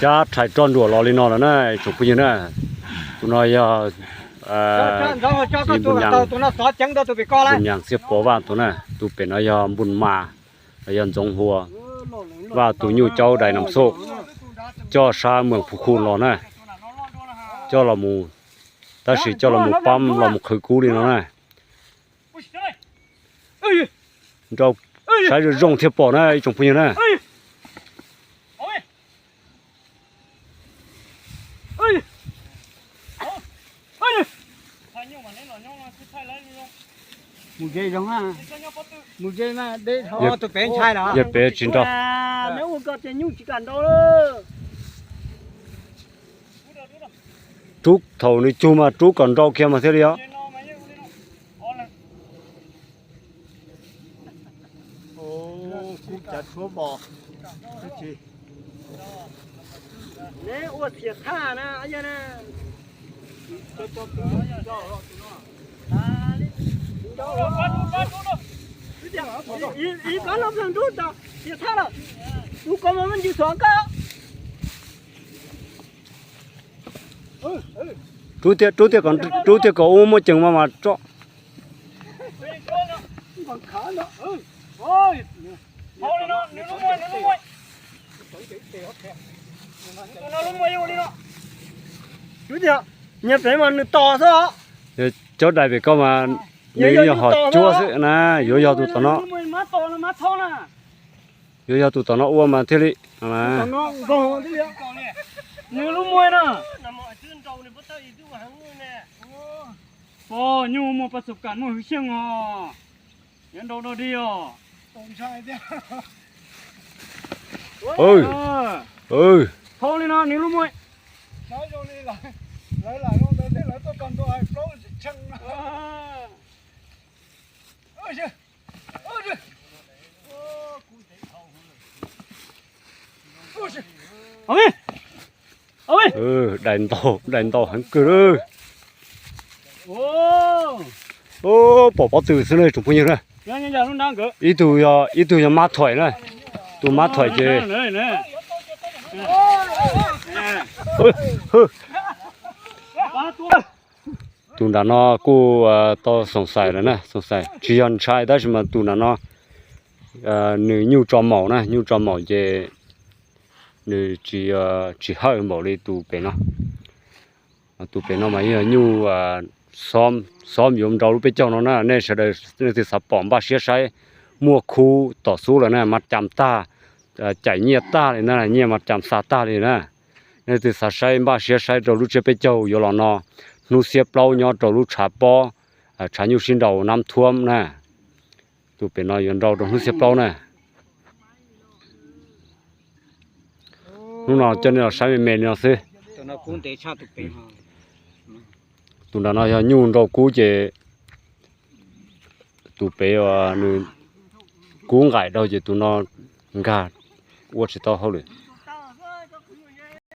Cab rhais roj nruam los li no lawm na tsoom phooj ywg na. Tus no yog Npun Nyas Xiab Pov Vaj tus na, tus pem no yog Npun Mas, los yog Ntxoov Hua Vaj tus nyuj caub dais Nam Xoj, coj sab Moos Phu Khu los na, coj los mus, tab sis coj los mus pab los mus qhwv kub li no na. Nrau saib zoo zoo thiaj pom na ib tsoom phooj ywg na. Yog pem tsis nrau. Rub thaum nws cug mas rub kom nrau kiag mas thiaj li os. Rub tiag, rub tiag, rub tiag kom ua muaj ceem mas mas tso. Nyias pem mas nws tos xwb os. Cov dais pem ko mas nws yog hom cuab xwb na, yuav yog tus tom no. Yuav yog tus tom no ua mas thiaj li. Nws lub muag no. Pog nyuj muaj pas xub kam muaj hwv xyeej os. Yuav nrau dog dig os. Thau li no nws lub muag. Dais ntau, dais ntau heev kawg lawm. Pom pob tw xwb na tsoom phooj ywg na. Ib tug, ib tug yog mab thoim na, tus mab thoim ces tus nram no kuj tau xoom xais lawm na, xoom xais tsis yog ntshai tab sis mas tus nram no nws nyuj tso maum na, nyuj tso maum ces nws tsis, tsis hawj npaum li tus pem no. Tus pem no mas yog nyuj xob yuav nrau lub peb caug no na, nej sawv daws leej twg xav pom npaj siab saib, muaj khub tom xub lawm na, mas cam tag, caim nyiaj tag li na, nyiaj mas cam xa tag li na. Nej leej twg xav saib npaj siab saib rau lub tsiab peb caug yuav los no, hnub xiab plaub nyob rau lub tshav pob, tshav nyuj sib nraus Nab Thuab na. Tus pem no yuav nrau rau hnub xiab plaub na. Hnub no coj nej los saib me me li no xwb. Tus nram no yog nyuj nrau kub ces tus pem nws kub nqaim dhau ces tus no nkag ua tsis tau hauj lwm.